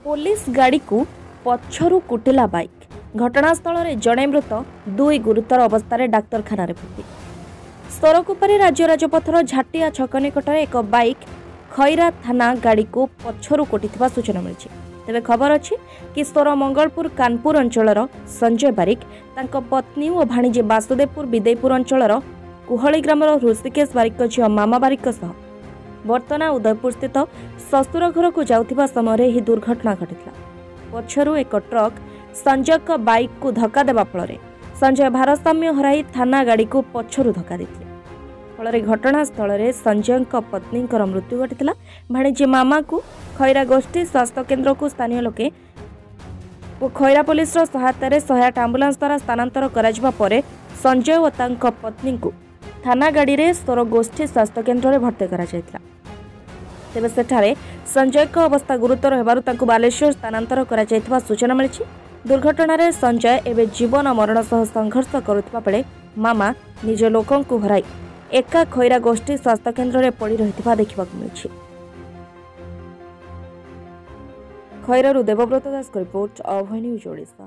Police ଗାଡ଼ିକୁ ପଛରୁ କୁଟିଲା bike. ଘଟଣାସ୍ଥଳରେ ଜଣେ ମୃତ, ଦୁଇ ଗୁରୁତର ଅବସ୍ଥାରେ ଡାକ୍ତରଖାନାରେ ଭର୍ତ୍ତି। ସୋରକୁପାରେ ରାଜ୍ୟ ରାଜପଥର ଝାଟିଆ ଛକ ନିକଟରେ ଏକ ବାଇକ୍ ଖଇରା ଥାନା ଗାଡ଼ିକୁ ପଛରୁ କୁଟିଥିବା ସୂଚନା ମିଳିଛି। ତେବେ ଖବର ଅଛି କି ସୋର ମଙ୍ଗଳପୁର କାନପୁର ଅଞ୍ଚଳର ସଞ୍ଜୟ ବାରିକ ତାଙ୍କ ପତ୍ନୀ ଓ ଭାଣିଜୀ ବାସୁଦେବପୁର ବିଦେଇପୁର ଅଞ୍ଚଳର କୁହଳି ଗ୍ରାମର ହୃଷିକେଶ ବାରିକଙ୍କ ଝିଅ ମାମା ବାରିକଙ୍କ ସହ ବର୍ତ୍ତନା ଉଦୟପୁର ସ୍ଥିତ ଶ୍ୱଶୁର ଘରକୁ ଯାଉଥିବା ସମୟରେ ଏହି ଦୁର୍ଘଟଣା ଘଟିଥିଲା। ପଛରୁ ଏକ ଟ୍ରକ୍ ସଞ୍ଜୟଙ୍କ ବାଇକ୍କୁ ଧକ୍କା ଦେବା ଫଳରେ ସଞ୍ଜୟ ଭାରସାମ୍ୟ ହରାଇ ଥାନା ଗାଡ଼ିକୁ ପଛରୁ ଧକ୍କା ଦେଇଥିଲେ। ଫଳରେ ଘଟଣାସ୍ଥଳରେ ସଞ୍ଜୟଙ୍କ ପତ୍ନୀଙ୍କର ମୃତ୍ୟୁ ଘଟିଥିଲା। ଭାଣିଜୀ ମାମାକୁ ଖଇରା ଗୋଷ୍ଠୀ ସ୍ୱାସ୍ଥ୍ୟକେନ୍ଦ୍ରକୁ ସ୍ଥାନୀୟ ଲୋକେ ଓ ଖଇରା ପୋଲିସର ସହାୟତାରେ 108 ଆମ୍ବୁଲାନ୍ସ ଦ୍ୱାରା ସ୍ଥାନାନ୍ତର କରାଯିବା ପରେ ସଞ୍ଜୟ ଓ ତାଙ୍କ ପତ୍ନୀଙ୍କୁ ଥାନା ଗାଡ଼ିରେ ସୋର ଗୋଷ୍ଠୀ ସ୍ୱାସ୍ଥ୍ୟକେନ୍ଦ୍ରରେ ଭର୍ତ୍ତି କରାଯାଇଥିଲା। ତେବେ ସେଠାରେ ସଞ୍ଜୟଙ୍କ ଅବସ୍ଥା ଗୁରୁତର ହେବାରୁ ତାଙ୍କୁ ବାଲେଶ୍ୱର ସ୍ଥାନାନ୍ତର କରାଯାଇଥିବା ସୂଚନା ମିଳିଛି। ଦୁର୍ଘଟଣାରେ ସଞ୍ଜୟ ଏବେ ଜୀବନ ମରଣ ସହ ସଂଘର୍ଷ କରୁଥିବା ବେଳେ ମାମା ନିଜ ଲୋକଙ୍କୁ ହରାଇ ଏକା ଖଇରା ଗୋଷ୍ଠୀ ସ୍ୱାସ୍ଥ୍ୟକେନ୍ଦ୍ରରେ ପଡ଼ି ରହିଥିବା ଦେଖିବାକୁ ମିଳିଛି। ଖଇରାରୁ ଦେବବ୍ରତ ଦାସଙ୍କ ରିପୋର୍ଟ, ଅଭୟ ନ୍ୟୁଜ୍ ଓଡ଼ିଶା।